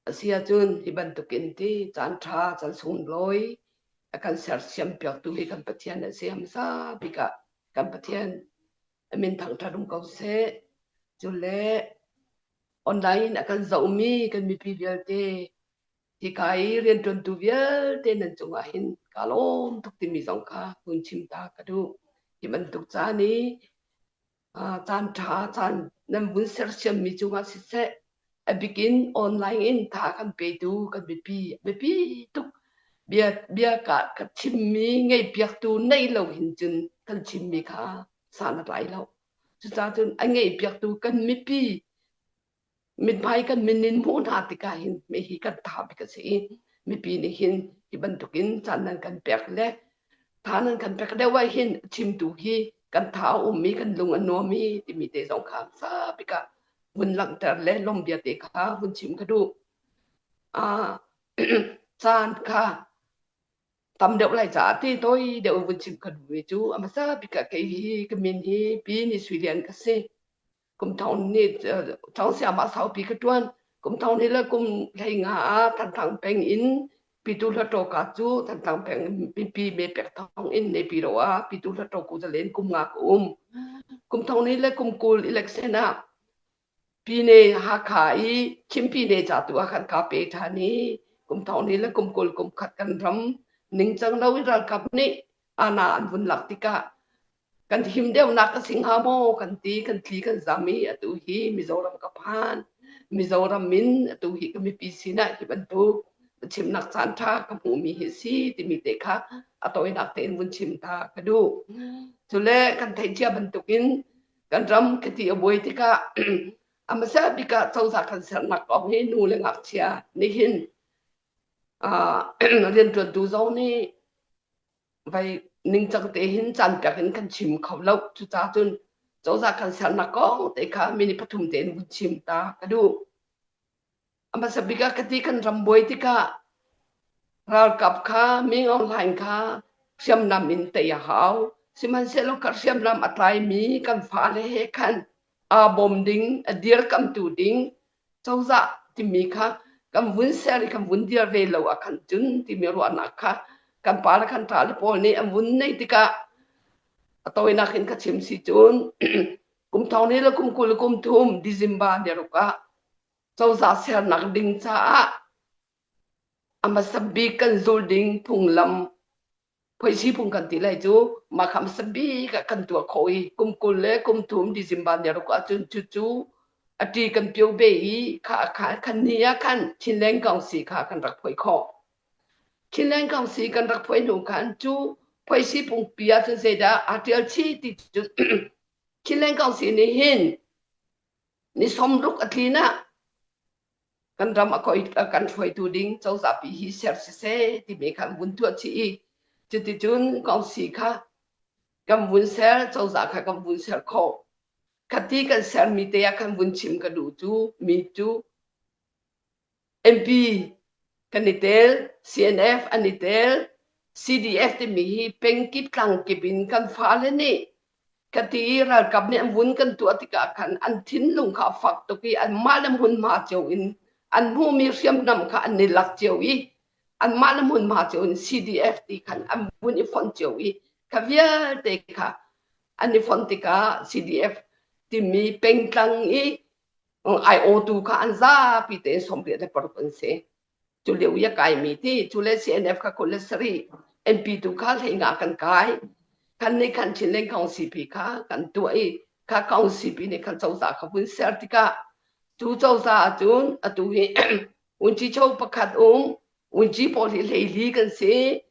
A si ahcun hi bantukin ti caan ṭha, caan sunglawi a kan sersiam piaktu hi kan Pathian a si hmasa bik ah kan Pathian a min thangṭhat um ko seh. Cule online in a kan zohmi kan mipi vialte hika i rianṭuantu vialte nan cungah hin kaa lawm tuk timi zong kha hun chim ta ka duh. Hi bantuk caan i caan ṭha caan nan vun sersiammi cungah siseh a bikin online in tha kan petu kan biapi biapi tuk bia bia ka ka chimmi ngaihpiaktu nei lo hin cun kan chimmi kha san a tlai lo cucaah cun a ngaihpiaktu kan mipi mithmai kan min in hmuh hna tikah hin hi kan tha bik a si i mipi nih hin hi bantukin caan nan kan pek le tha nan kan pek deuh ah hin chimtu hi kan tha a um i kan lung a nuam i timi te zong kha sa bik ah vun langhter le lawm bia te kha vun chim ka duh. Ah caan kha tam deuh lai caah ti toi deuh vun chim ka duh mi cu a hmasa bik ah kei hi ka min hi Pi Ni Sui Lian ka si. Kum thong ni thong siam ah saupi ka ṭuan. Kum thong ni le kum 15 ah Thantlang peng in Pitu Hluttaw ka cu Thantlang peng mipi me pek thong in Naypyidaw ah Pitu Hluttaw kuzale in kum nga ka um. Kum thong ni le kum 20 election ah Pine Hakha i Chin Pine ca tu ah khan kaa pe ṭhan i kum thong ni le kum 20 kum khat kan ram ningcang lo in ralkap nih ana an vun lak tikah kan him deuhnak a si hnga maw kan ti kan tli kan zam i atu hi Mizoram ka phan. Mizoram in atu hi ka mipi sinah hi bantuk chimnak caan ṭha ka hmuhmi hi si timi te kha a tawinak tein vun chim ta ka duh. Cule kan theih cia bantukin kan ram khiti a buai tikah a hmasa bik ah cozah kan sernak kong hi nu le ngakchia nihin rianṭuantu zong nih vai ningcang te hin caan pek in kan chim kho lo. Cucaah cun cozah kan sernak kong te kha minute pathum tein vun chim ta ka duh. A hmasa bik ah kati kan ram buai tikah ralkap kha Ming Aung Hlaing kha hriamnam in tei a hau. Sihmanhsehlaw kha hriamnam a tlaimi kan fale he khan aa bawm ding, a dirkamtu ding cozah timi kha kan vun ser i kan vun dir ve lo ah khan cun timi ruahnak kha kan pa le kan ṭa le pawl nih an vun neih tikah a tawinak in ka chim si cun kum thong ni le kum 20 le kum thum December ni ruk ah cozah sernak ding caah a hmasa bik kan zulh ding phunglam phoisi phung kan ti lai cu mah kha hmasa bik ah kan tuah khawh i kum 20 le kum thum December ni ruk ahcun cucu a ṭi kan pio be i kha kha khan ni ah khan Chinland Council kha kan rak phoih khawh. Chinland Council kan rak phoih hnu khan cu phoisi pungpi ahcun zeidah aa ṭial chih ti cu Chinland Council nih hin ni 60 a tlin ah kan ram a koi kan hruaitu ding cozah pi hi ser siseh timi kha vun tuah chih i cuticun kongsi kha kan vun ser cozah kha kan vun ser khawh khati kan sermi te ah kan vun chim ka duh cu mi cu MP kan i tel, CNF an i tel, CDF timi hi pengkip tlangkip in kan fale nih ka ti i ralkap nih an vun kan tuah tikah khan an thinlung kha a fak tuk i anmah le hmunhma cio in an hmuhmi hriamnam kha an i lak cio i anmah le hmunhma cio in CDF ti khan an vun i fonh cio i kha vialte kha an i fonh tikah CDF timi pengtlang i aiawtu kha an zapi tein 86 an si. Cu lio i a kaimi ti cu le CNF kha 27 MP tu kha 15 kan kai. Kan nih khan Chinland Council pi kha kan tuah i kha council pi nih khan cozah kha vun ser tikah cu cozah ahcun atu hi Unci cho pakhat um Unci pawl hi 14 kan si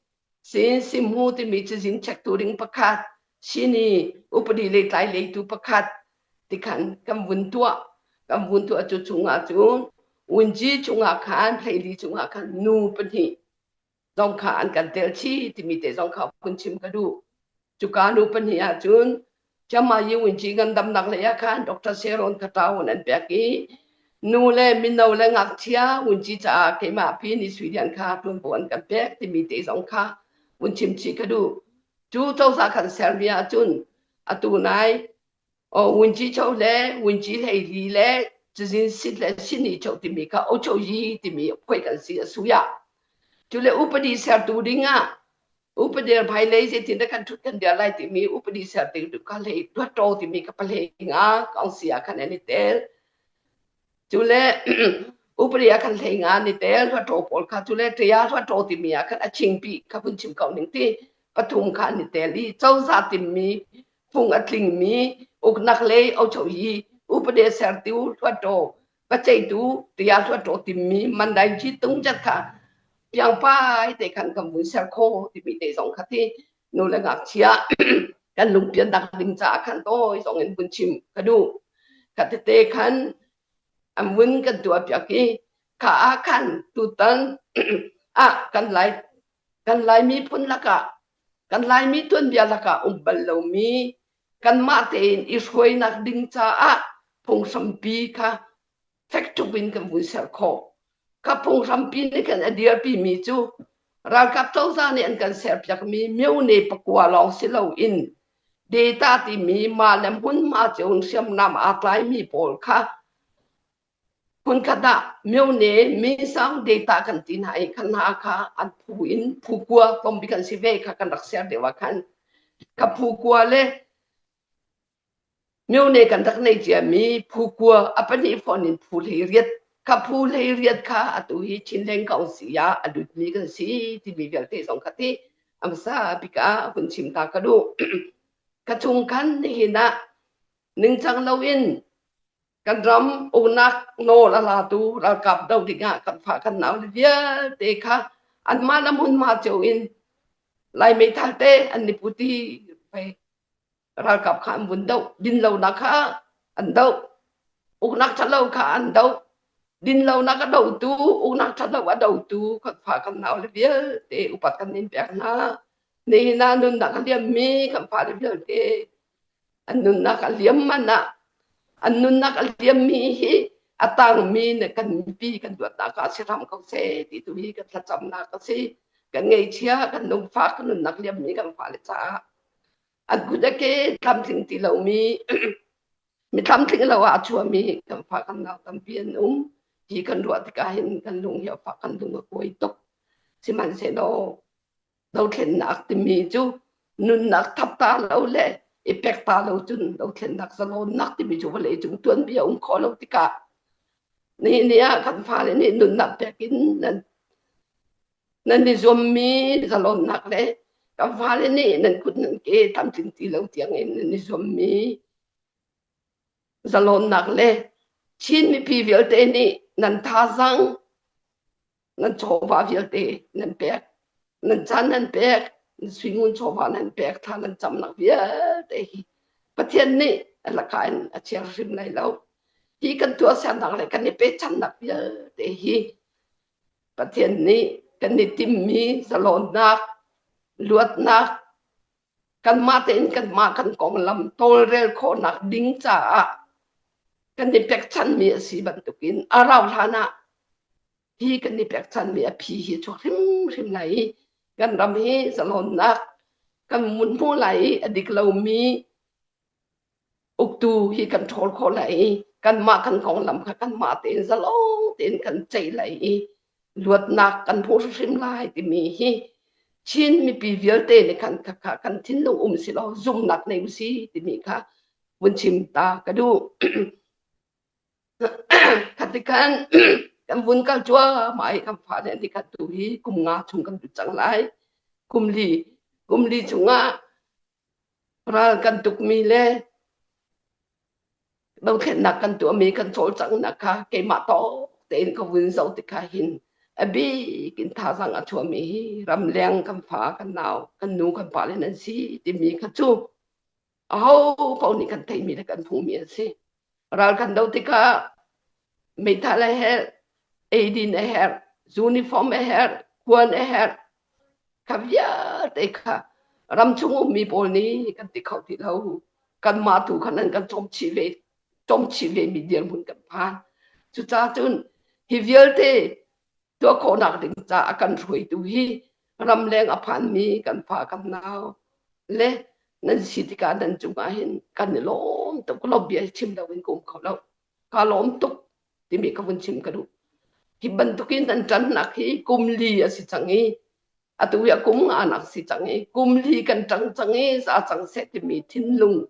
Sin Simhu timi cazin chektu ding pakhat, sini upadi lei tlai leitu pakhat tikhan kan vun tuah. Kan vun tuah cu chungah cun Unji chungah khan 14 chungah khan nu pahnih zong kha an kan tel chih timi te zong kha vun chim ka duh. Cuka nu pahnih ahcun Chamayi Wunci ngandamnak lei ah khan Dr. Sharon Kataun an pek i nu le mino le ngakchia Wunci caah keimah pi ni Sui Lian kha ṭuanvo an kan pek timi te zong kha vun chim chih ka duh. Cu cozah kan sermi ahcun atu nai Wunci cho le Wunci 14 le Cazin sit le sini cheu timi kha ochoyi timi phoi kan si a suya. Cu le upadi sertu ding ah upadi hmailei zeitin dah kan ṭhut kan dir lai timi upadi ser ding kha hlei tuatṭo timi kha pahlei nga kaungsi ah khan an i tel. Cu le upadi ah khan hlei nga an i tel hluaṭaw pawl kha cu le ṭia hluaṭaw timi ah khan a chingpi kha vun chim ko ning ti pathum kha an i tel i cozah timmi phung a tlingmi uknak lei ochoyi upade sertu hluaṭaw paceitu tia hluaṭaw timmi mandainci tungzat kha piangpai te khan kan vun ser kho timi te zong kha ti nu le ngakchia kan lungpian dak ding caah khan tawi zong in vun chim ka duh. Kha tete khan an vun kan tuah piak i kha ah khan tutan ah kan lai kan Laimi phun lakah kan Laimi tuanbia lakah um bal lomi kanmah tein i hruainak ding caah phunghrampi kha fek tuk in kan vun ser khawh. Kha phunghrampi nih khan a dirpimi cu ralkap cozah nih an kan serpiakmi myone pakua lawng si loin data timi mah le hmunhma cio in hriamnam aa tlaimi pawl kha hmunkhat ah myone minsang data kan ti hna i kha hna kha an phu in phu kua tlawmbik an si ve kha kan rak ser deuh ah khan kha phu kua le Myone kan rak neih ciami phu kua a pahnih fawn in phu 18 kha phu 18 kha atu hi Chinland Council ah a lutmi kan si timi vialte zong kha ti a hmasa bik ah hun chim ta ka duh. Ka chung khan nihin ah ningcang loin kan ram uknak nawl a latu ralkap do dingah kan fa kan nau le vialte kha anmah le hmunhma cio in Lai meithal te an ni puti pei ralkap kha an vun doh dinlonak kha an doh uknak ṭhalo kha an doh dinlonak a dotu uknak ṭhalo a dotu kan fa kan nau le vialte upat kan in pek hna nihin ah nunnak a liammi kan fale vialte an nunnak a liam man ah an nunnak a liammi hi a tangmi ne kan mipi kan luatnak ah si hram ko seh ti tu hi kan thlacamnak a si kan ngeihchia kan lungfak kan nunnak liammi kan fale caah an kut a ke tlamtling ti lomi mi tlamtling lo ah a chuahmi kan fa kan nau tampi an um hi kan ruah tikah hin kan lung hi a fak kan lung a kuai tuk sihmanhsehlaw dothlennak timi cu nunnak thap ta lo le i pek ta lo cun dothlennak zalawnnak timi cu vawlei cung tuanbia um khawh lo tikah nihin ni ah kan fale nih nunnak pek in nan Nan i zuammi zalonnak le ka fale nih nan kut nan ke tlamtling ti lo tiangin nan i zuammi zalonnak le Chin mipi vialte nih nan thazaang nan chawva vialte nan pek nan caan nan pek nan suingun chawva nan pek thla nan camnak vialte hi Pathian nih a lakah in a chia hrim lai lo hi kan tuahsernak le kan i pechannak vialte hi Pathian nih kan i timmi zalawnnak, luatnak, kanmah tein kanmah kan konglam tawlrel khawhnak ding caah kan i pekchanmi a si bantukin a rau hlan ah hi kan i pekchanmi a phi hi chuak hrimhrim lai i kan ram hi zalawnnak kan mun hmu lai i a dik lomi Uktu hi kan ṭhawl khawh lai i kanmah kan konglam kha kanmah tein zalong tein kan ceih lai i luatnak kan hmu hrimhrim lai timi hi Chin mipi vialte nih khan khakha kan thinlung um si law zumhnak nei usih timi kha vun chim ta ka duh. Khati khan kan vun kal cuahmah i kan fale nih khan tu hi kum nga chung kan lut cang lai. Kum li kum li chungah Ral kan tukmi le dothlennak kan tuahmi kan cawlcanghnak kha keimah tawk tein ka vun zoh tikah hin a bik in thazaang a chuahmi hi ramleng kan fa kan nau kan nu kan pa le nan si timi kha cu aho paoh nih kan theihmi le kan hmuhmi an si. Ral kan do tikah meithal a herh, eidin a herh, uniform a herh, kuan a herh. Kha vialte kha ramchung ummi pawl nih kan ti kho ti lo. Kanmah tu kha nan kan cawm chih ve cawm chih ve mi dirhmun kan phan. Cucaah cun hi vialte tuah khawhnak ding caah a kan hruaitu hi ramleng a phanmi kan fa kan nau le nan si tikah nan cungah hin kan i lawm tuk lawm bia chim lo in ka um kho lo ka lawm tuk. timi ka vun chim ka duh. Hi bantukin an ṭannak hi kum li a si cang i atu hi a kum nganak si cang i kum li kan ṭang cang i za cang seh timi thinlung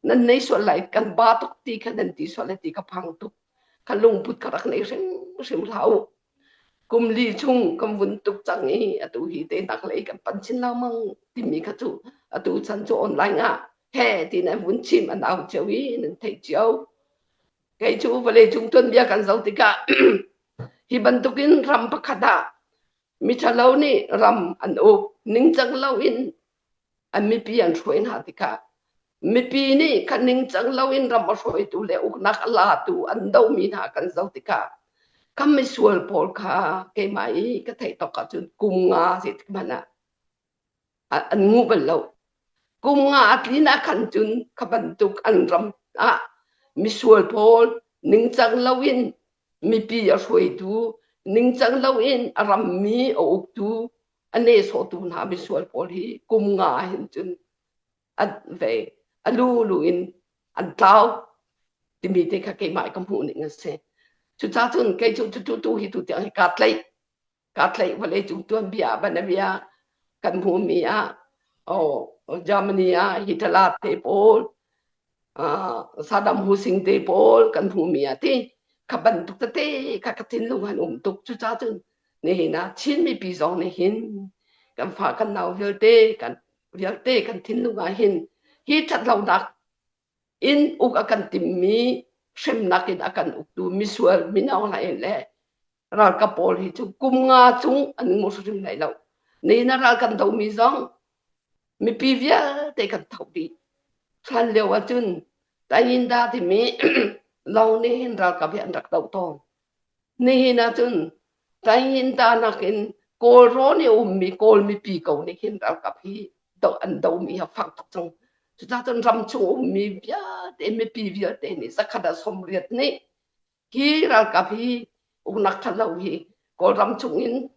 nan nei sual lai kan ba tuk ti kha nan ti sual lai ti ka phang tuk. Ka lungput ka rak nei hrimhrim hlah u. Kum li chung kan vun tuk cang i atu hi te nak lei kan pan chin lengmang timi kha cu atu chan cu online ah he ti nan vun chim an au cio i nan theih cio. Kei cu vawleicung tuanbia kan zoh tikah hi bantukin ram pakhat ah miṭhalo nih ram an uk ningcang loin an mipi an hruai hna tikah mipi nih kha ningcang loin ram a hruaitu le uknak a latu an dohmi hna kan zoh tikah kan misual pawl kha keimah i ka theih tawk ahcun kum nga zeitik hmanh ah an ngu bal lo. Kum nga a tlin ah khan cun kha bantuk an ram ah misual pawl ningcang loin mipi a hruaitu, ningcang loin a rammi a uktu, a nehsawhtu hna misual pawl hi kum nga hin cun an ve a lulu in an tlau timi te kha keimah ka hmuh ning a si. Cucaah cun kei cu tu tu hi tu tiang hi kaa tlaih. Kaa tlaih vawleicung tuanbia banabia kan hmuhmi ah oh, Germany ah Hitler te pawl Saddam Hussein te pawl kan hmuhmi ah ti kha bantuk tete kha ka thinlung han um tuk cucaah cun nihin ah Chin mipi zong nih hin kan fa kan nau vialte kan vialte kan thinlung ah hin hi ṭhatlonak in uk a kan timmi hremnak in a kan uktu misual mino hlain le ralkap pawl hi cu kum nga chung an ngu hrim lai lo. Ni na ral kan domi zong mipi vialte kan tho dih. Hlan lio ahcun Tayinda timi lawng nih hin ralkap hi an rak doh tawn. Nihin ahcun Tayinda nakin Kawlrawn i a ummi Kawl mipi ko nih hin ralkap hi do an domi hi a fak tuk cang. Cucaah cun ram chung ummi vialte mipi vialte nih zakhat ah 80 nih hi ralkap hi uknak ṭhalo hi Kawlram chungin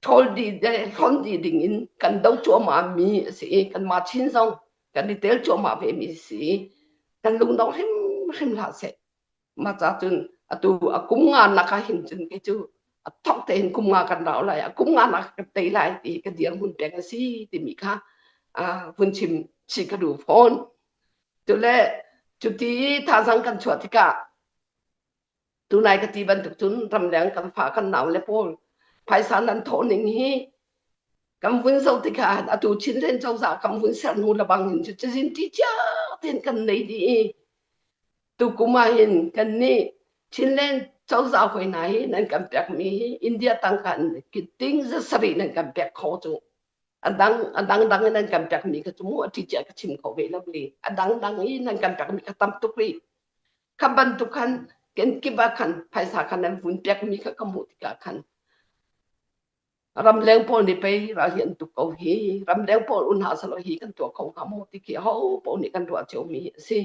ṭhawl dih le hlon dih dingin kan do cuahmah mi a si i kanmah Chin zong kan i tel cuahmah ve mi a si i kan lungdong hrimhrim hlah seh. Mah ca cun atu a kum nga nak ah hin cun kei cu a thok tein kum nga kan rau lai, a kum nga nak kan tei lai ti ka dirhmun peng a si timi kha vun chim chih ka duh fawn. Cule cuti i thazaang kan chuah tikah tunai ka ti bantuk cun ramleng kan fa kan nau le pawl phaisa nan thawh ning hi kan vun zoh tikah atu Chinland cozah kan vun ser hnu lebang hin cu cazin ti cia tein kan nei dih i tukum ah hin kan nih Chinland cozah hoi hna hi nan kan pekmi hi India tangka ting za sarih nan kan pek kho cu a dang a dangdang in nan kan pekmi kha cu mu a ṭi cia ka chim kho ve lo li a dangdang i nan kan pekmi kha tam tuk rih kha bantuk khan kenkip ah khan phaisa khan nan vun pekmi kha ka hmuh tikah khan ramleng pawl nih pei ral hi an tuk ko hi ramleng pawl un hna selaw hi kan tuah kho hnga maw ti khi ho paoh nih kan ruah ciomi hi a si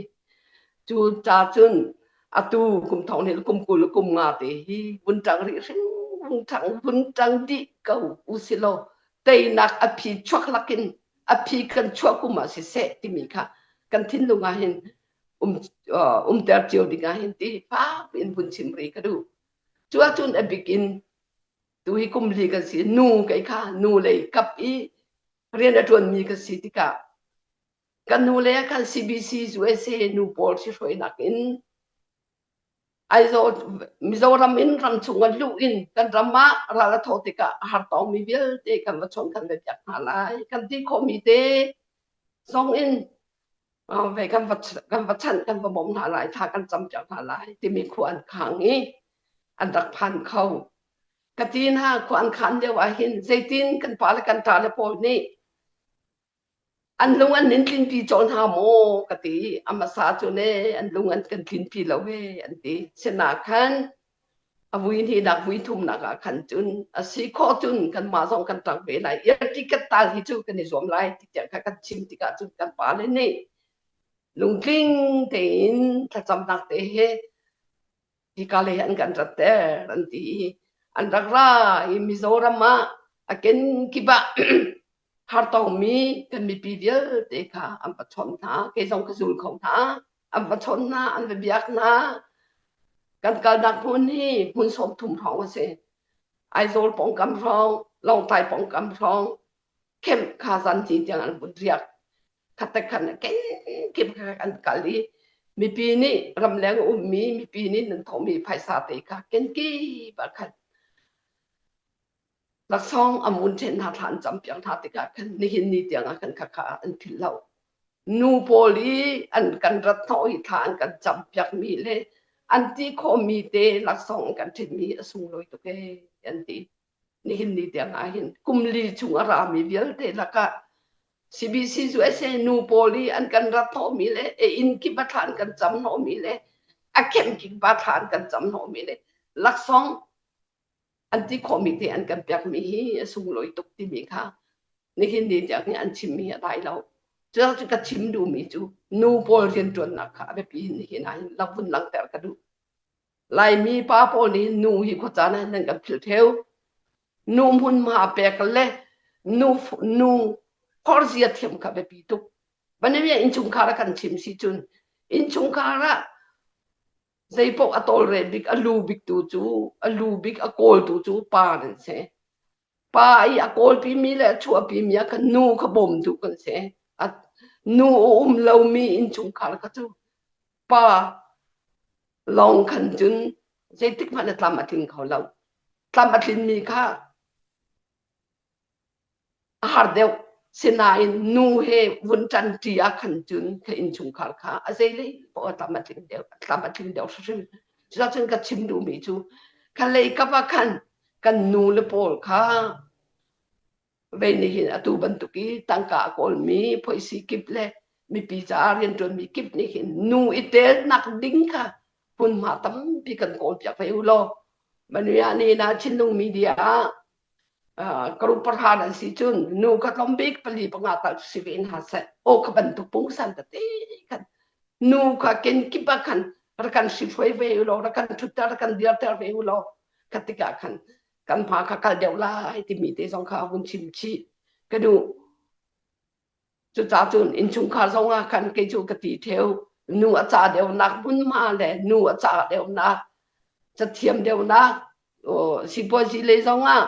cu ca cun atu kum thong nih kum 20 kum nga te hi vun ṭang rih hring vun ṭang vun ṭang dih ko usilaw teinak a phi chuak lakin a phi kan chuah kum ah siseh timi kha kan thinlung ah hin um umter cio ding ah hin ti fak in vun chim rih ka duh. Cu ahcun a bik in tu hi kum li kan si nu kei kha nu lei kap i rian a ṭuanmi ka si tikah kan nu le khan CBC USA nu pawl ṭhihruainak in Aizawl Mizoram in ramchung ah luh in kan ram ah ral a thawh tikah a har tawngmi vialte kan va chawnh kan va biak hna lai. Kan ti khawhmi te zong in ve kan va kan va chanh kan va bawmh hna lai, thla kan campiak hna lai timi khua an khang i an rak phan kho. Ka ti hna khua an khan lio ah hin zeitin kan pa le kan ṭa le pawl nih An lung an nin tlinpi colh hna maw ka ti. A hmasa cu ne an lung an kan tlinpi lo ee an ti. Sina khan a vui hnihnak vui thumnak ah khan cun a si khawh cun kanmah zong kan ṭang ve lai. Irti kan tal hi cu kan i zuam lai ti tiang kha kan chim tikah cun kan pale nih lungtling tein thlacamnak te he hika lei an kan ratter an ti i an rak ra i Mizoram ah a kenkip ah hartongmi kan mipi vialte kha an va chawnh hna kei zong ka zul kho hna an va chawnh hna an va biak hna. Kan kalnak hmun hi hmun 30 hrawng a si. Aizawl pawngkam hrawng, Lawngtlai pawngkam hrawng, camp kha zanci tiang an vun riak. Khatte khan kenkip kha an kal i mipi nih ramleng ummi mipi nih nan thawhmi phaisa te kha kenkip ah khan laksawng a mun ṭhen hna thla an campiak hna tikah khan nihin ni tiang ah khan khakha an philh lo. Nu pawl i an kan rat hnawh i thla an kan campiakmi le an ti khawhmi te laksawng an kan ṭhenmi a sunglawi tuk ee an ti. Nihin ni tiang ah hin kum li chung a rami vialte lakah CBC USA nu pawl i an kan rat hnawhmi le e inn kip a thla an kan cam hnawhmi le a khem kip pa thla an kan cam hnawhmi le laksawng an ti khawhmi te an kan pekmi hi a sunglawi tuk timi kha nihin ni tiang hi an chimmi a dai lo. Cucaah cu ka chim duhmi cu nu pawl rianṭuannak kha a biapi nihin ah hin vun langhter ka duh. Laimi pa pawl nih nu hi khuacaan ah nan kan philh theo. Nu hmunhma pek le nu nu khorzia thiam kha biapi tuk. Banamia innchungkhar a kan chim si cun innchungkhar ah zeipaoh a tawlrel bik a lu bik tu cu a lu bik a kawltu cu pa nan si. Pa i a kawlpimi le a chuahpimi ah khan nu kha bawmtu kan si. A nu a um lomi innchungkhar kha cu pa lawng khan cun zeitik hmanh a tlam a tling kho lo. Tlam a tlinmi kha a har deuh. Sinain nu he vun ṭanṭi ah khan cun ka innchungkhar kha a zeilei poah a tlam a tling deuh, a tlam a tling deuh hrimhrim. Cucaah cun ka chim duhmi cu kha lei kap ah khan kan nu le pawl kha vei nih hin atu bantuk i tangka a kawlmi phoihsi kip le mipi caah rianṭuanmi kip nih hin nu i telnak ding kha hmunhma tampi kan kawlpiak ve u law Manuya nih na Chinlung media ah karu pahra nan si cun nu ka tlawm bik pali panga tal si ve hna seh aw ka bantuk pungsan tete khan nu kha kenkip ah khan rak kan hruai ve u law rak kan ṭhutter rak kan dirter ve u law kha tikah khan kan hma kha kal deuh lai timi te zong kha hun chim chih ka duh. Cucaah cun innchungkhar zong ah khan kei cu ka ti ṭheo. Nu a ca deuhnak hmunhma le nu a ca deuhnak, cathiam deuhnak, sipuazi lei zong ah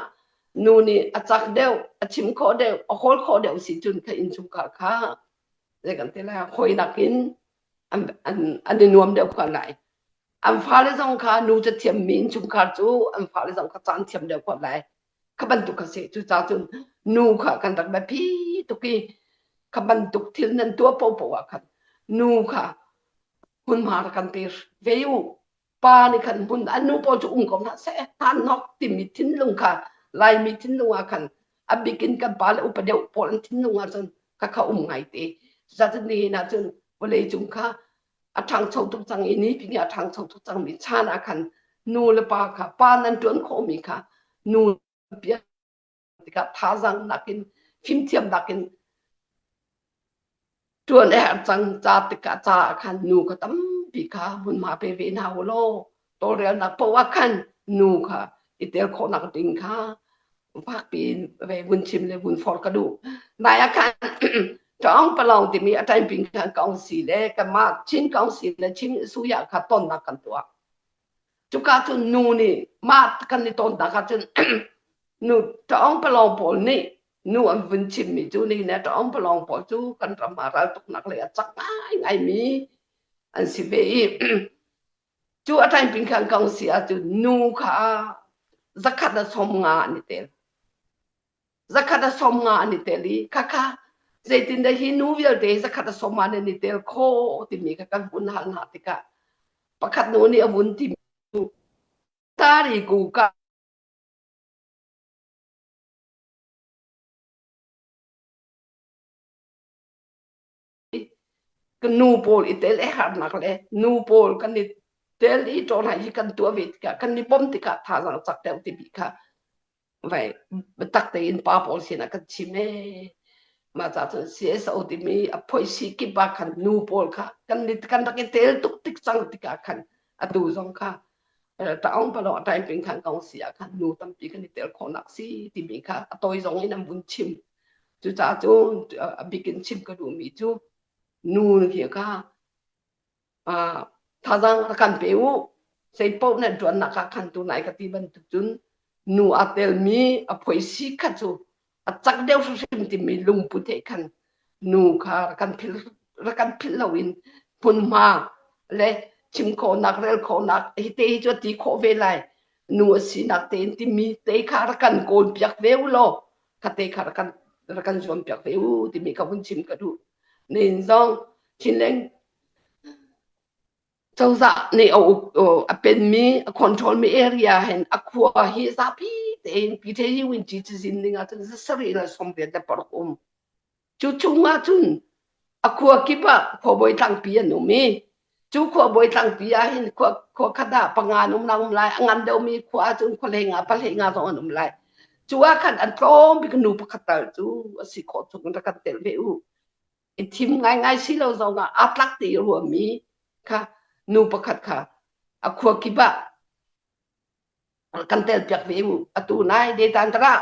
nu nih a cak deuh, a chim khawh deuh, a hawl khawh deuh si cun kha innchungkhar kha zei kan ti lai, hawi nakin an, an, an i nuam deuh kho lai. An fale zong kha nu cathiammi innchungkhar cu an fale zong kha caan thiam deuh kho lai. Kha bantuk kha si. Cucaah cun nu kha kan rak biapi tuk i kha bantuk thil nan tuah paohpaoh ah khan nu kha hmunhma rak kan pe ve u. Pa nih khan hmun an nu pawl cu um ko hna seh hna nok timi thinlung kha Laimi thinlung ah khan a bik in kan pa le upa deuh pawl an thinlung ah cun kha kha um ngai te. Cucaah cun nihin ah cun vawlei cung kha a ṭhangcho tuk cang i ni pin a ṭhangcho tuk cangmi chan ah khan nu le pa kha pa nan ṭuan khawhmi kha nu piak tikah thazaang nakin fimthiam nakin ṭuan a herh cang ca tikah ca ah khan nu kha tampi kha hmunhma pe ve hna u law tawlrelnak paoh ah khan nu kha i tel khawhnak ding kha fakpi in ve vun chim le vun forh ka duh. Nai ah khan Ṭawng Palong timi a ṭainping khan council le kanmah Chin Council le Chin Suya kha tonnak kan tuah. Cuka cun nu nih mah kan i tonnak ah cun nu Ṭawng Palong pawl nih nu an vun chimmi cu ni ne Ṭawng Palong pawl cu kan ram ah raltuknak lei a cak ngaingaimi an si ve i Cu a ṭainping khan kong si ahcun nu kha zakhat a 50 an i tel. Zakhat a 50 an i tel i khakha zeitindah hi nu vialte zakhat a 50 nan i tel khawh timi kha kan vun hal hna tikah pakhat nu nih a vun timi cu tari ku ka Ka nu pawl i tel i harnak le nu pawl kan i tel i ṭawn hi kan tuah ve tikah kan i bawmh tikah thazaang cak deuh timi kha vai biatak tein pa pawl sinah kan chim ee. Mah ca cun CSO timi a phoisi kip ah khan nu pawl kha kan kan rak i tel tuk tik cang tikah khan atu zong kha taung palo a time ping khan kong si ah khan nu tampi kan i tel khawhnak si timi kha a tawi zong in an vun chim. Cucaah cun a bik in chim ka duhmi cu nu hi kha thazaang rak kan pe u. Zeipaoh nan ṭuannak ah khan tunai ka ti bantuk cun nu aa telmi a phoisi kha cu a cak deuh hrimhrim timi lungput he khan nu kha rak kan philh rak kan philh loin hmunhma le chim khawhnak rel khawhnak hi te hi cu a ti khawh ve lai nu a sinak tein timi te kha rak kan kawl piak ve u law kha te kha rak kan rak kan zuam piak ve u timi ka vun chim ka duh nin zong Chinleng Cozah nih a uk a penmi a control mi area hin a khua hi zapi tein Pyithe Winci cazin ning ahcun zasarih le 96 um. Cu chung ahcun a khua kip ah khuabawi tlangpi an um i cu khuabawi tlangpi ah hin khua khua khat ah panga an um lang um lai a ngan deuhmi khua ahcun khua hleinga pahleinga zong an um lai. Cu ah khan an tlawm bik nu pakhat tal cu a si khawh chung in rak kan telh ve u. I thim ngaingai si lo zongah aa tlak ti i ruahmi kha nu pakhat kha a khua kip ah kan tel piak ve u. Atu nai Detantara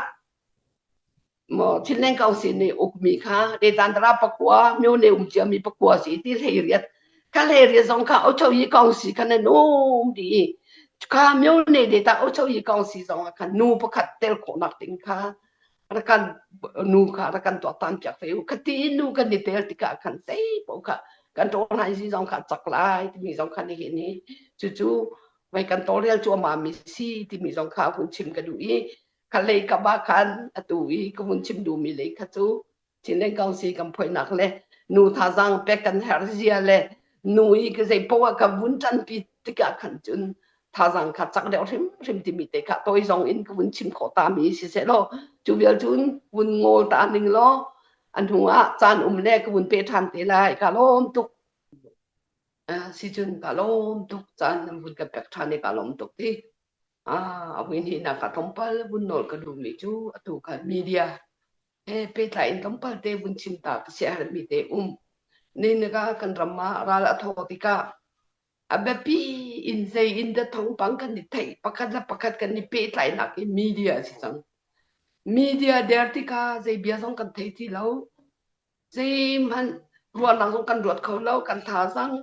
maw Chinland Council nih ukmi kha Detantara pakua myone um ciami pakua si ti hlei riat kha hlei riat zong kha Ochoyi Council khan an um dih i kha myone data Ochoyi Council zong ah khan nu pakhat tel khawhnak ding kha rak kan nu kha rak kan tuaktan piak ve u khati in nu kan i tel tikah khan zei paoh kha kan ṭawl hai zi zong kha cak lai timi zong kha nihin hi cucu vai kan tawlrel cuahmah mi si timi zong kha hun chim ka duh i kha lei kap ah khan atu i ka hun chim duhmi lei kha cu Chinland Council kan phoihnak le nu thazaang pek kan herh zia le nu i ka zei poah ka vun ṭanpi tikah khan cun thazaang kha cak deuh hrimhrim timi te kha toi zong in ka vun chim khawh ta mi siseh law cu vial cun vun ngawl ta ning law an hnu ah caan um le ka vun pe ṭhan te lai ka lawm tuk si cun ka lawm tuk caan nan vun ka pek ṭhan i ka lawm tuk ti a vui hnih nak ka tlawmpal vun nawl ka duhmi cu atu khan media he pehtlai in tlawmpal te vun chim ta ka siaherhmi te um. Nihin kan ram ah ral a thawh tikah a biapi in zei in dah thawngpang kan i theih pakhat le pakhat kan i pehtlaihnak hi media a si cang. Media der tikah zei bia zong kan thei ti lo. Zeihmanh ruahnak zong kan ruat kho lo. Kan thazaang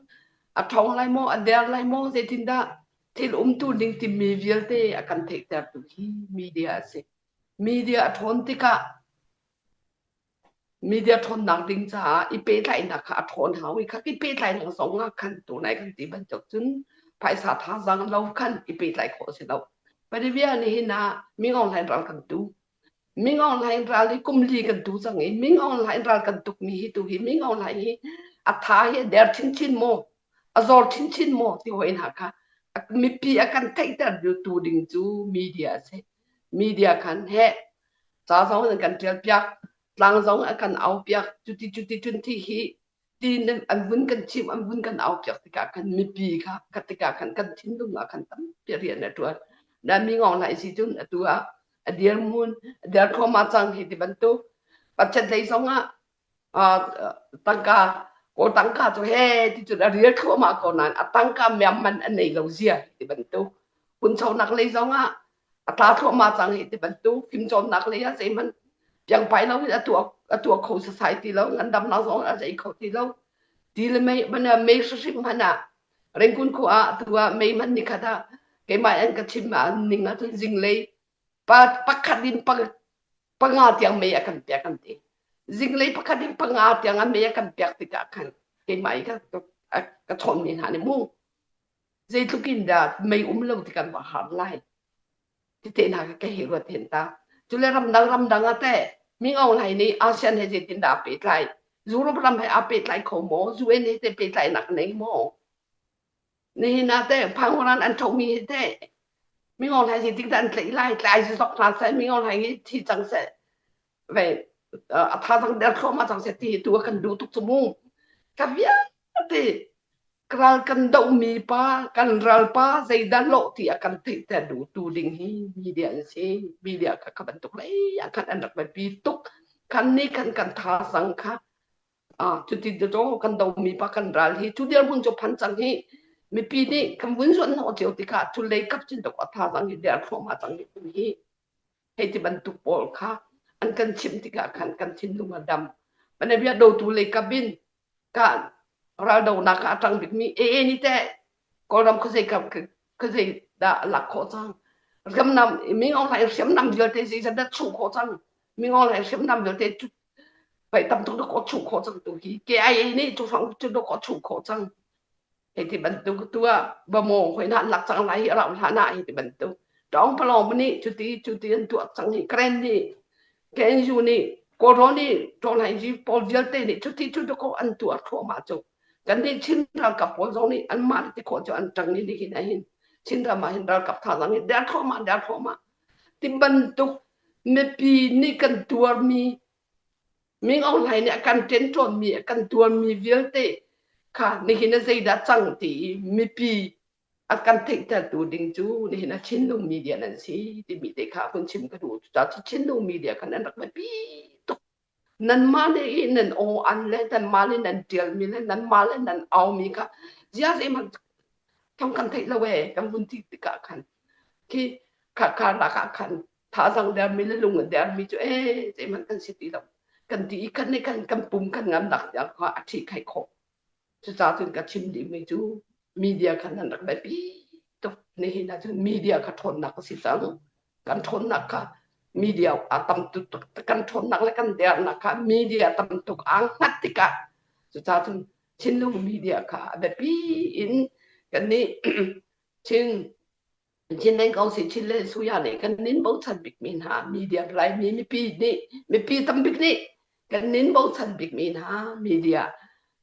a ṭhawng lai maw, a der lai maw, zeitindah thil umtu ning timi vialte a kan theihtertu hi media a si. Media a ṭhawn tikah media ṭhawnnak ding caah i pehtlaihnak kha a ṭhawn hau i kha i pehtlaihnak zong ah khan tunai kan ti bantuk cun phaisa thazaang lo khan i pehtlaih khawh a si lo. Padivia nihin ah Ming Aung Hlaing ral kan tu. Ming Aung Hlaing ral hi kum li kan tu cang i Ming Aung Hlaing ral kan tukmi hi tu hi Ming Aung Hlaing hi a tha hi a der chinchin maw a zor chinchin maw ti hoi hna kha mipi a kan theihter tu ding cu media a si. Media khan heh ca zong an kan ṭial piak tlang zong a kan au piak cuti cuti cun thi hi ti an vun kan chim an vun kan au piak tikah khan mipi kha kha tikah khan kan thinlung ah khan tampi rian a ṭuan na mi ngong lai si cun atu ah a dirhmun a derthawm ah cang hi ti bantuk budget lei zong ah tangka kawl tangka cu he ti cun a rial thluahmah ko nain a tangka miam man a nei lo zia ti bantuk phunchonak lei zong ah a tla thluahmah cang hi ti bantuk fimcawnnak lei ah zeihmanh piangpai lo in a tuah a tuah kho sasai ti lo ngandamnak zong a zei kho ti lo ti le mei mana mei hrim hmanh ah Rengkun khua ah tu ah mei hman ni khat ah keimah an ka chim ah ning ah cun zinglei pa pakhat in panga tiang mei a kan pek an ti zinglei pakhat in panga tiang a mei a kan pek tikah khan keimah i ka ka chawnmi hna nih mu zeitluk in dah mei um lo ti kan va har lai tete hna ka hei ruat hen ta cule ramdang ramdang ah teh Ming Aung Hlaing nih ASEAN he zeitin dah aa pehtlai Europe ram he aa pehtlai kho maw UN he te pehtlaihnak nei maw nihin ah teh Phangoran an ṭhomi hi teh Ming Aung Hlaing zeitik dah an tlaih lai tlai zok hna seh Ming Aung Hlaing hi thi cang seh ve a thazaang der thluahmah cang seh ti hi tu a kan duh tuk cu mu ka vialte ral kan dohmi pa kan ral pa zeidah lawh ti a kan theihter duhtu ding hi media an si media kha kha bantuk lei ah khan an rak biapi tuk kan nih khan kan thazaang kha cuti cu kan dohmi pa kan ral hi cu dirhmun cu phan cang hi mipi nih kan vun zuan hnawh cio tikah cu lei kap cun dok a thazaang hi der thluahmah cang hi hei ti bantuk pawl kha an kan chimh tikah khan kan thinlung a dam. Panabia dotu lei kap in ka raldonak ah a ṭang bikmi AA nih teh Kawlram khuazei kam. Ka zei dah a lak khawh cang? Hriamnam Min Aung Hlaing hriamnam vialte zeizat dah chuh khawh cang? Min Aung Hlaing hriamnam vialte cu pei tam tuk dawkaw chuh khawh cang tu hi. KIA nih cu hrang cu dawkaw chuh khawh cang. Hei ti bantuk tu ah bamaw hoi na an lak cang lai hi a rauh hlan ah hei ti bantuk. Tawng palawng nih cuti cuti an tuah cang hi Karen nih KNU nih Kawlrawn nih Tawlhaingyi pawl vialte nih cuti cu dawkaw an tuah thluahmah cu. Kannih Chin ralkap pawl zong nih anmah ti khawh cu an ṭang i nihin ah hin Chinram ah hin ralkap thazaang hi der thluahmah der thluahmah ti bantuk mipi nih kan tuarmi Ming Aung Hlaing nih a kan ṭenṭawnmi a kan tuarmi vialte kha nihin ah zeidah cang ti i mipi a kan theihtertu ding cu nihin ah Chinlung media nan si timi te kha hun chim ka duh. Cucaah Chinlung media kha nan rak biapi tuk. Nanmah nih i nan aw an le nanmah nih nan ṭialmi le nanmah le nan aumi kha zia zeihmanh thawng kan theih lo ee kan vun ti tikah khan khi kha karlak ah khan thazaang dermi le lung a dermi cu ee zeihmanh kan si ti lo kan ti i kan nih khan kan pum kan ngamnak tiang kha a ṭhi khai khawh. Cucaah cun ka chim dihmi cu media kha nan rak biapi tuk. Nihin ahcun media kha ṭhawnnak a si cang. Kan ṭhawnnak kha media a tam tuk kan ṭhawnnak le kan dernak kha media tam tuk aa hngat tikah cucaah cun Chinlung media kha a biapi in kannih Chin Chinland Council Chinland Suya nih kan nin bochan bikmi hna media Laimi mipi nih mipi tambik nih kan nin bochan bikmi hna media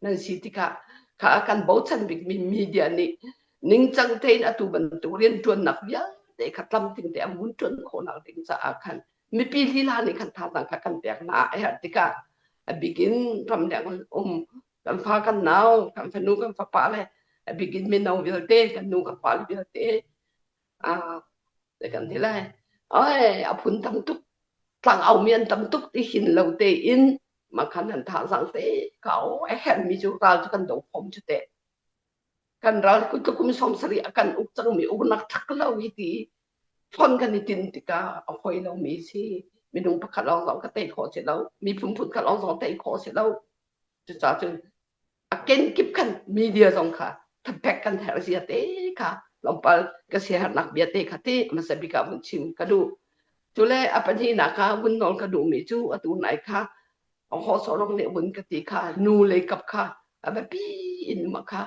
nan si tikah kha kan bochan bikmi media nih ningcang tein atu bantuk rianṭuannak vialte kha tlamtling te an vun ṭuan khawhnak ding caah khan mipi lila nih khan thazaang kha kan pek hna a herh tikah a bik in ramleng um kan fa kan nau kan fanu kan fapa le a bik in mino vialte kan nu kan pa le vialte ah kan ti lai oi a phun tam tuk tlang au mi an tam tuk ti hin lo te in makhan an thazaang te kau a herh mi cu ral cu kan do khom cu te kan ral kum 70 a kan uk cangmi uknak thak lo hi ti phon kan i tin tikah a hoi lomi si minung pakhat lawng zong ka tei khawh si lo miphun phun khat lawng zong tei khawh si lo cucaah cun a kenkip khan media zong kha thapek kan herh zia te kha tlawmpal ka siaherhnak bia te kha ti hmasa bik ah vun chim ka duh cule a pahnihnak ah vun nawl ka duhmi cu atu nai kha ho sorong nih vun ka ti kha nu lei kap kha a biapi in ma kha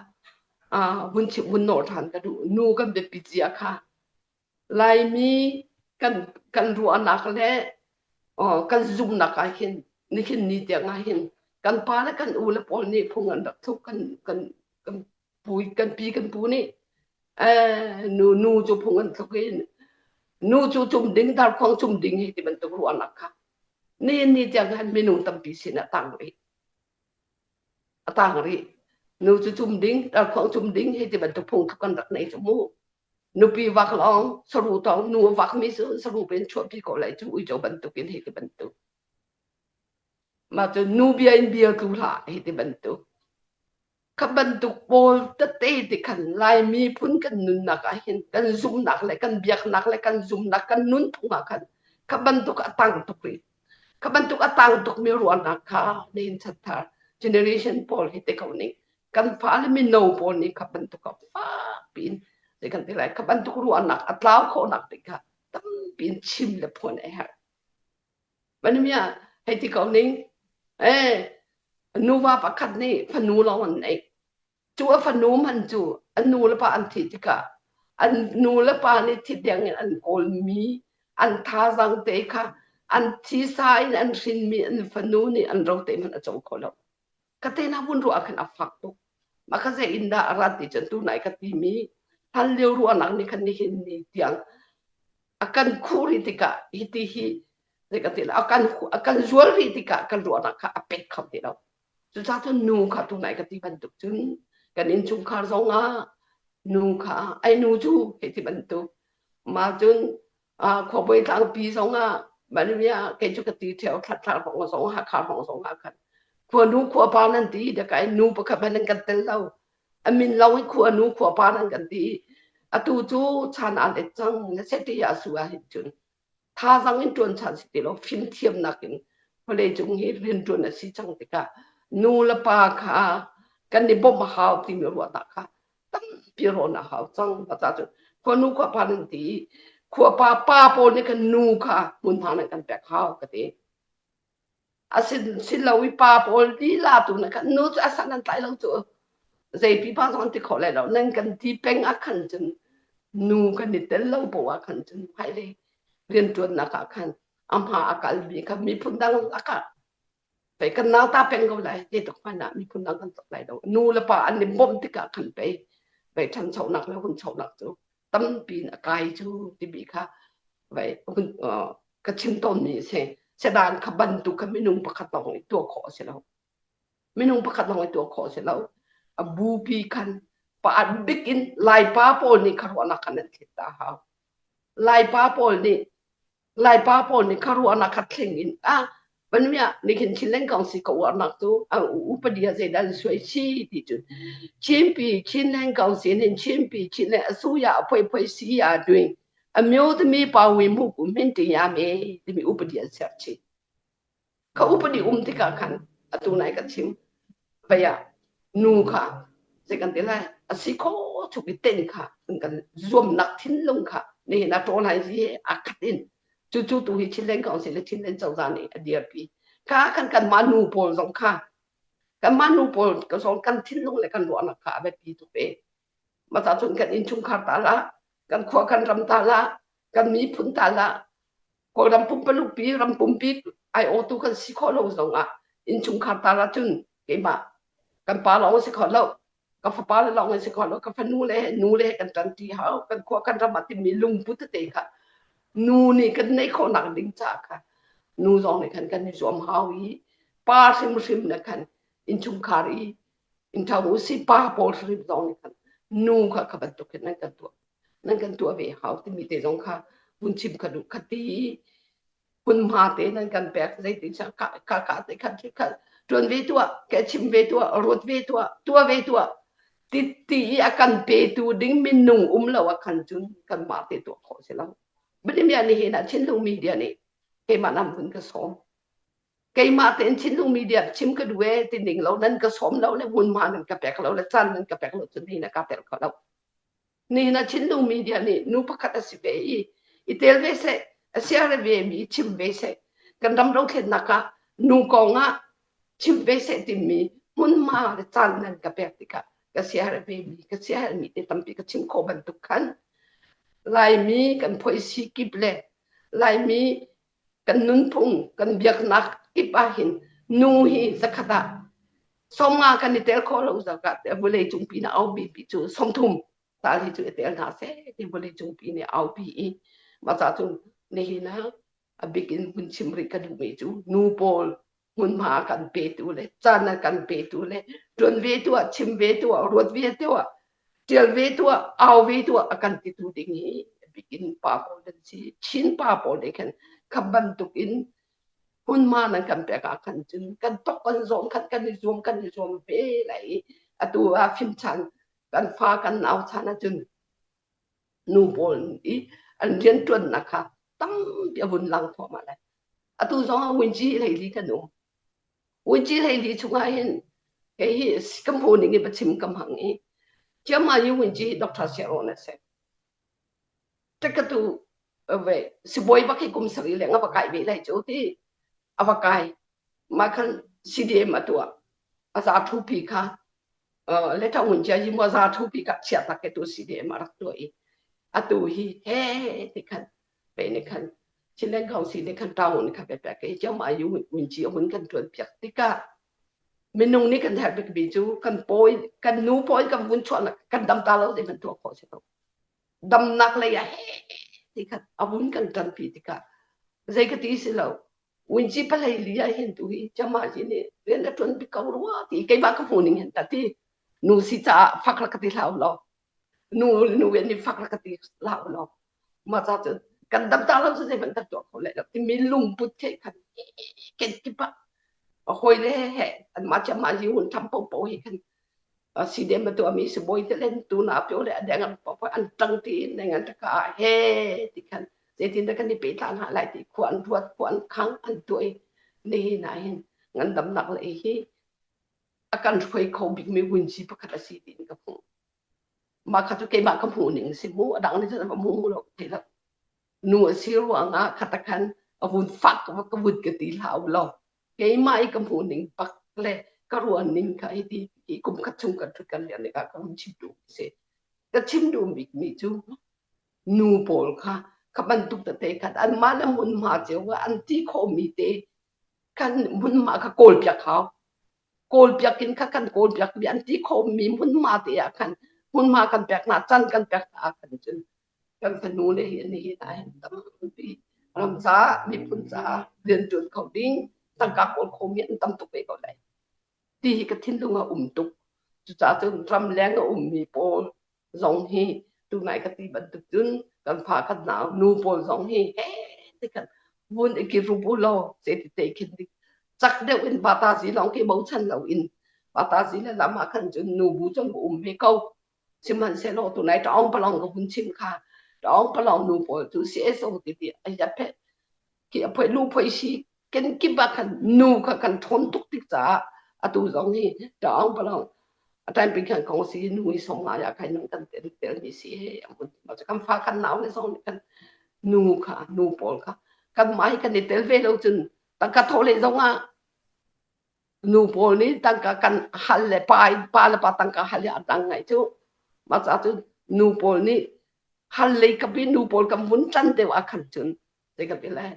vun chim vun nawl ṭhan ka duh nu kan biapi zia kha Laimi kan kan ruahnak le kan zumhnak ah hin nihin ni tiang ah hin kan pa le kan u le pawl nih phung an rak thluk kan kan kan pu kan pi kan pu nih nu nu cu phung an thluk i nu cu cum ding darkhuang cum ding hi ti bantuk ruahnak kha nihin ni tiang hin minung tampi sin ah tang rih a tang rih nu cu cum ding darkhuang cum ding hi ti bantuk phung kan rak nei cu mu Nupi vak lawng saru tawng nu a vakmi cu saru pen chuahpi ko lai cu uico bantukin hei ti bantuk. Mah cu nu bia in bia tlu hlah hei ti bantuk. Kha bantuk pawl tete ti khan Laimi phun kan nunnak ah hin kan zumhnak le kan biaknak le kan zumhnak kan nunphung ah khan kha bantuk a tang tuk rih. Kha bantuk a tang tukmi ruahnak kha nihin chanthar generation pawl hi te ko ning kan fale mino pawl nih kha bantuk ah fakpi in zei kan ti lai kha bantuk ruahnak a tlau khawhnak ding kha tampi in chim le phuan a herh. Vanimia hei ti ko ning eh nuva pakhat nih fanu lawng an neih cu a fanu man cu an nu le pa an thih tikah an nu le pa nih thi deng in an kawlmi an thazang te kha an thisa in an hrinmi an fanu nih an rote hmanh a co kho lo ka te na vun ruah khan a fak tuk mah kha zei in dah a rat ti cun tu nai ka timi hlan lio ruahnak nih khan nihin ni tiang a kan khuh rih tikah hiti hi zei ka ti a kan a kan zual rih tikah kan ruahnak kha a pet kho ti lo cucaah cun nu kha tu nai ka ti bantuk cun kan innchungkhar zong ah nu kha ai nu cu hei ti bantuk mah cun khuabawi tlangpi zong ah Malaysia kei cu ka ti theo thlatthlar hrawng zong Hakha hrawng zong ah khan khua nu khua pa nan ti dakai nu pakhat hmanh nan kan tel lo a min lawng in khua nu khua pa nan kan ti atu cu chan aa let cang na seti ah su ah hin cun thazang in ṭuan chan si ti lo fimthiamnak in vawlei cung hi rianṭuan a si cang tikah nu le pa kha kan i bawmh a hau timi ruahnak kha tampi rawn a hau cang. Cucaah cun Khuanu khuapa nan ti i khuapa pa pawl nih khan nu kha hmunhma nan kan pek hau ka ti. A sin lo i pa pawl lila tu na khan nu cu a san an tlai lo cu zei pipa zong an ti kho lai lo. Nan kan ti peng ah khan cun nu kan i tel lo poah ah khan cun hmailei rianṭuannak ah khan a hma a kalmi kha miphun dang lakah pei kan nauta peng ko lai te tuk hmanh ah miphun dang kan tluk lai lo. Nu le pa an i bawmh tikah khan pei pei ṭhanchonak le hunchonak cu tampi in a kai cu timi kha vai hun ka chim tawnmi a si. Sedan kha bantuk kha minung pakhat lawng nih tuah khawh a si lo. Minung pakhat lawng nih tuah khawh a si lo. A bupi khan pa bik in Laipa pawl nih kha ruahnak khan an thlet ta hau. Laipa pawl nih Laipa pawl nih kha ruahnak kha thleng in ah Panmiah nihin Chinland Council ka uarnak cu a upadi ah zeidah an suai chi ti cun Chinpi Chinland Council hin Chinpi Chinland asuya a phoi phoi si ya duing a myo timi pa wi mu ku min ti ya me timi upadi an ser chi Ka upadi um tikah khan atu nai ka chim vei ah nu kha zei kan ti lai a si kho chuk i ten kha an kan zuamnak thinlung kha nihin ah ṭawl hai zi he aa khat in cucu tu hi Chinland Council le Chinland cozah nih a dirpi kha kan kanmah nu pawl zong kha kanmah nu pawl zong kan thinlung le kan ruahnak kha a biapi tuk ve mah cun kan innchungkhar ta lah kan khua kan ram ta lah kan miphun ta lah Kawlram pumpaluk pi ram pumpi aiawtu kan si khawh lo zongah innchungkhar tar ahcun keimah kan pa lawng si kho lo ka fapa le lawng si kho lo ka fanu le nu le kan ṭanṭi hau kan khua kan ram ah timi lungput tete kha nu nih kan neih khawhnak ding caah kha nu zong nih khan kan i zuam hau i pa hrimhrim na khan innchungkhar i innṭha u si pa pawl hrim zong nih khan nu kha kha bantuk hin nan kan tuah nan kan tuah ve hau timi te zong kha hun chim ka duh kha ti hmunhma te nan kan pek zeitin ka ka ka te khan kha tuan ve tuah ke chim ve tuah ruat ve tuah tuah ve tuah ti ti i a kan petu ding minung um lo a khan cun kan mah te tuah khawh si lo Bilimia ni hin ah Chinlung media nih keimah nam hun ka sawm keimah tein Chinlung media chim ka duh e ti ning lo nan ka sawm lo le hmunhma nan ka pek lo le caan nan ka pek lo cun hi na ka tel kho lo Nihin ah Chinlung media nih nu pakhat a si ve i i tel ve seh, a siare ve mi chim ve seh, kan ram dothlennak ah nu kong ah chim ve seh timi hmunhma le caan nan ka pek tikah ka siare ve mi, ka siaherhmi te tampi ka chim khawh bantuk khan Laimi kan phoisi kip le Laimi kan nunphung, kan biaknak kip ah hin nu hi zakhat ah 50 kan i tel khawh lo zakah vawlei cungpi na aupi pi cu 30 tal hi cu i tel hna seh ti vawlei cungpi nih aupi i mah ca cun nihin ah a bik in hun chim rih ka duhmi cu nu pawl hmunhma a kan petu le caan a kan petu le ṭuan ve tu ah chim ve tu ah ruat ve tu ah ṭial ve tu ah au ve tu ah a kan titu ding hi a bik in pa pawl an si Chin pa pawl nih khan kha bantuk in hmunhma nan kan pek ah khan cun kan tok kan zawm khan kan i zuam kan i zuam ve lai i atu ah fimchan kan fa kan nau chan ahcun nu pawl i an rianṭuannak kha tampi a vun lang thluahmah lai. Atu zong ah Winci hleili kan um. Winci hleili chungah hin kei hi ka hmu ning in chim ka hmang i Chiangmai i Winci hi Dr. Siaron a si. Ṭekatu ve sibawi bak hi kum sarih leng a va kai ve lai cu ti a va kai. Mah khan CDM a tuah. A za thupi kha le ṭha ngun cia hi maw za thupi ka chia tak ke tu CDM a rak tuah i atu hi he ti khan pe ni khan Chinland Council nih khan town kha pe pek i chiam ayu un chi hun kan tuan piak tikah minung nih kan herh bik mi cu kan pawi kan nu pawi kan vun chuah kan dam ta lo zei man tuah khawh si lo damnak lei ah he ti khan a vun kan ṭanpi tikah zei ka ti si lo Winci palei li ah hin tu hi chama ji nih rian a ṭuan bik ko rua ti keimah ka hmu ning hin ta ti nu si caah fak rak ka ti hlah law nu nu nih fak rak ka ti hlah law mah ca cun kan dam ta lo cu zeihmanh kan tuah kho lai lo timi lungput the khan ken kip ah hawi le he anmah chiamah hi hun tham popo hi khan CDM a tuahmi sibawi te len tu na pio le a deng an popo an ṭang ti in neng an ka he ti khan zeitin dah kan i pehtlai hna lai ti khua an ruat khua an khang an tuah i nihin ah hin ngandamnak lei hi a kan hruai kho bikmi vunci pakhat a si tiin ka hmuh. Mah kha cu keimah ka hmuh ning si mu. A dang nih cun an va hmu lo ti lo. Nu a si ruangah khata khan a vun fak ka vun ka ti hlah u law. Keimah i ka hmuh ning bak le ka ruah ning kha hi ti hi kum khat chung kan ṭhut kan lian tikah ka hun chim duh si. Ka chim duh bikmi cu nu pawl kha kha bantuk tete khan anmah le hmunhma cio ah an ti khawhmi te kan hmunhma kha kawlpiak hau. Kawlpiak in kha kan kawlpiakmi an ti khawhmi hmunhma te ah khan hmunhma kan pek hna, can kan pek hna ah khan cun kan fanu le hi nihin ah hin tampi ram caah miphun caah rianṭuan kho ding tangka kawl khomi an tam tuk ve ko lai. Ti hi ka thinlung ah um tuk. Cucaah cun ramleng a ummi pawl zong hi tunai ka ti bantuk cun kan fa kan nau nu pawl zong hi he ti kan vun i kirup u law ce ti te khin cak deuh in bata zi lawng khi bochan lo in bata zi le lam ah khan cun nu bu cun um ve ko sihmanhsehlaw tunai ṭawng palong ka vun chim kha ṭawng palong nu pawl cu CSO ti ti a phe khi a phoi lu phoi si ken kip ah khan nu kha kan ṭhawn tuk tik caah atu zong hi ṭawng palong a time pin khan kong si nu i song nga ya khai nang kan tel tel mi si he kan fa kan nau le zong kan nu kha nu pawl kha kan mai kan i tel ve lo cun tangka tho le zong ah nu pawl nih tangka kan hal le pa pa le pa tangka hal le a dang ngai cu mah ca cu nu pawl nih hal lei kapi nu pawl kan vun ṭan deuh ah khan cun zei ka ti lai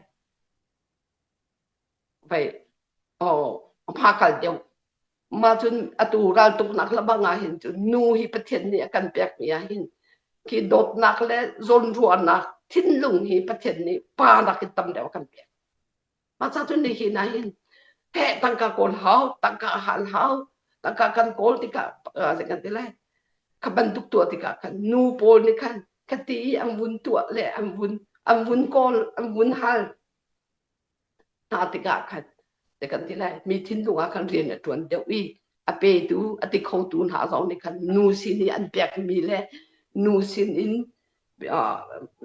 vai oh pha kal deuh mah cun atu raltuknak le bang ah hin cun nu hi Pathian nih a kan pekmi ah hin khi dawtnak le zawnruahnak thinlung hi Pathian nih pa nakin tam deuh a kan pek Mah ca cun nihin ah hin heh tangka kawl hau, tangka hal hau, tangka kan kawl tikah zei kan ti lai kha bantuk tuah tikah khan nu pawl nih khan khati i an vun tuah le an vun an vun kawl an vun hal hna tikah khan zei kan ti lai mi thinlung ah khan rian a ṭuan deuh i a petu a ti khotu hna zong nih khan nu sin i an pekmi le nu sin in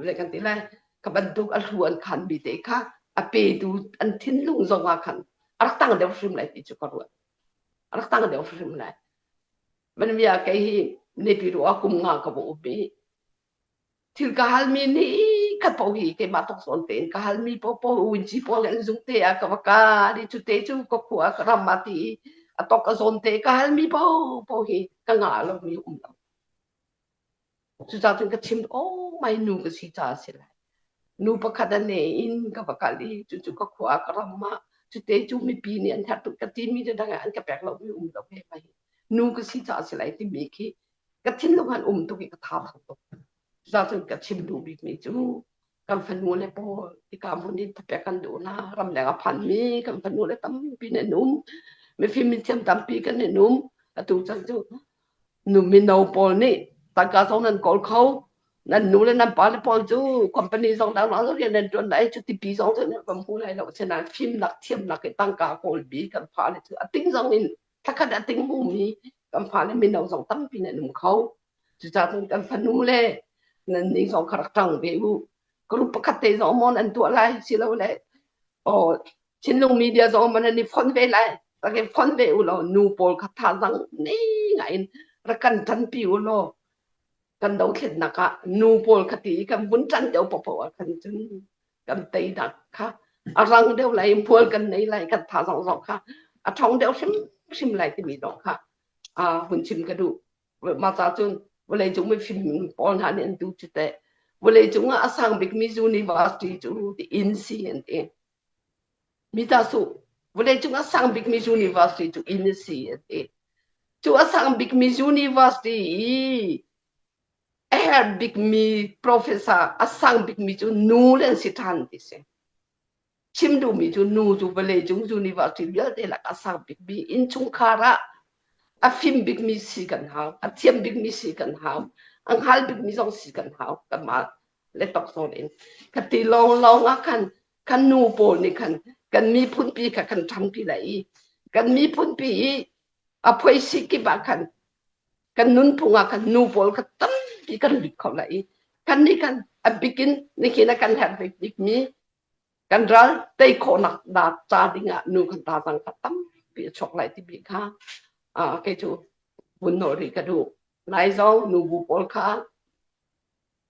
zei kan ti lai ka bantuk a hlu an khanmi te kha a petu an thinlung zong ah khan a rak tang deuh hrim lai ti cu ka ruat a rak tang deuh hrim lai man bia kei hi nepi ru a kum nga ka bu upi thil ka halmi ni khat po hi keimah tok zawn tein ka halmi po po winci pawl an zung te ah ka va ka di cu te cu ka khua ka ram ma ti a tok a zawn te ka halmi po po hi ka nga lo mi um lo Cucaah cun ka chim, oh mai nu ka si caah a si lai. Nu pakhat a ne in ka va kal i cucu ka khua ka ram ah cute cu mipi nih an herh tuk ka timi le dang ah an ka pek lomi um lo he mai. Nu ka si caah a si lai timi khi ka thinlung an um tuk i ka tha thang tuk. Cucaah cun ka chim duh bikmi cu kan fanu le pawl hika hmun in thapek kan duh hna ramleng a phanmi kan fanu le tampi nan um mifim mithiam tampi kan in um atu chan cu nu mino pawl nih tangka zong nan kawl kho nan nu le nan pa le pawl cu company zong dang dang rian nan ṭuan lai cu tipi zong cu nan kan hmu lai lo asinain fimnak thiamnak i tangka kawl bi kan fale cu a ting zong in thlakhat a ting hmumi kan fale mino zong tampi nan um kho Cucaah cun kan fanu le nan nih zong kha rak ṭang ve u. Group pakhat te zong maw nan tuah lai silole aw Chinlung media zong maw nan i fonh ve lai. Rak i fonh ve u law nu pawl kha thazaang nei ngai in rak kan ṭanpi u law kan dothlennak ah nu pawl kha ti i kan vun ṭan deuh paohpaoh ah khan cun kan teinak kha a rang deuh lai hmual kan nei lai kan thazaang zong kha a ṭhawng deuh hrimhrim lai timi zong kha hun chim ka duh. Mah ca cun vawleicung mifim pawl hna nih an duh cu teh. Vawleicung ah a sang bikmi university cu inn si an ti. Mi ta su vawleicung a sang bikmi university cu inn si an ti. Cu a sang bikmi university i a herh bikmi professor a sang bikmi cu nu le an si ṭhan ti si. Chim duhmi cu nu cu vawleicung university vialte lak a sang bikmi innchungkhar ah a fim bikmi si kan hau, a thiam bikmi si kan hau, a hngal bikmi zong si kan hau kanmah le tokzawn in. Khati lawnglawng ah khan kan nu pawl nih khan kan miphunpi kha kan ṭhampi lai i kan miphunpi i a phoisi kip ah khan kan nunphung ah khan nu pawl kha tampi kan lut kho lai i kan nih khan a bikin nihin a kan herh bikmi kan ral tei khawhnak da ca dingah nu kan tazang kha tampi a chuak lai timi kha kei cu vun nawl rih ka duh. Nai zong nubu pawl kha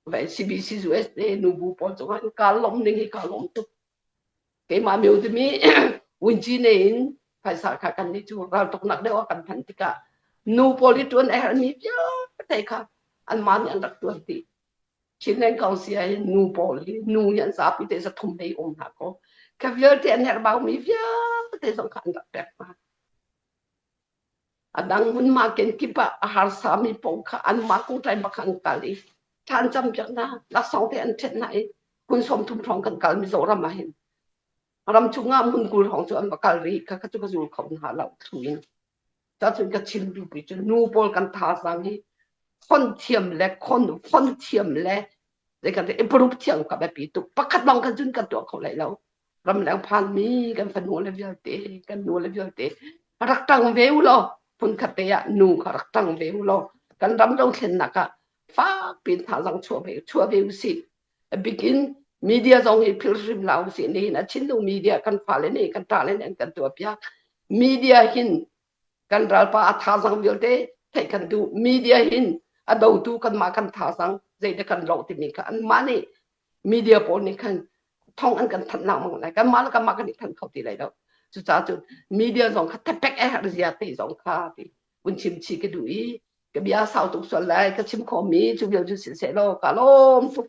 vai CBC USA nubu pawl cungah kaa lawmh ning hi kaa lawm tuk. Keimah myo timi wunci ne in phaisa kha kan nih cu raltuknak deuh ah kan hman tikah nu pawl i ṭuan a herhmi vialte kha anmah nih an rak ṭuan dih. Chinland Council ah hin nu pawl hi nu hi an zapi te zathum lei um hna kaw kha vialte an herhbaumi vialte zong kha an rak pek hna. A dang hmunhma kenkip ah a harsami paoh kha anmah kungṭai bak an kal i thla an campiak hna, laksawng te an ṭhenh hna i hmun 30 hrawng kan kal Mizoram ah hin. Ram chungah hmun 20 hrawng cu an va kal rih, kha kha cu ka zul kho hna lo thlu in. Cacun ka chim duhmi cu nu pawl kan thazaang hi khon thiam le khon fon thiam le zei kan improve thiam kha biapi tuk. Pakhat lawng khan cun kan tuah kho lai lo. Ramleng phanmi kan fanu le vialte kan nu le vialte rak ṭang ve u law phunkhat te ah nu kha rak ṭang ve u law kan ram dothlennak ah fak piin thazaang chuah ve chuah ve usih. A bik in media zong hi philh hrim hlah usih. Nihin a Chinnu media kan fale nih kan ṭale nih an kan tuahpiak. Media hin kan ralpa a thazaang vialte theih kan duh. Media hin a dotu kanmah kan thazaang zeidah kan loh timi kha anmah nih media pawl nih khan thong an kan thanh lengmang lai kanmah le kanmah kan i thanh kho ti lai lo cucaah cun media zong kha thepek a herh zia te zong kha ti vun chim chih ka duh i ka bia sau tuk sual lai ka chim khawhmi cu vial cu siseh law ka lawm tuk.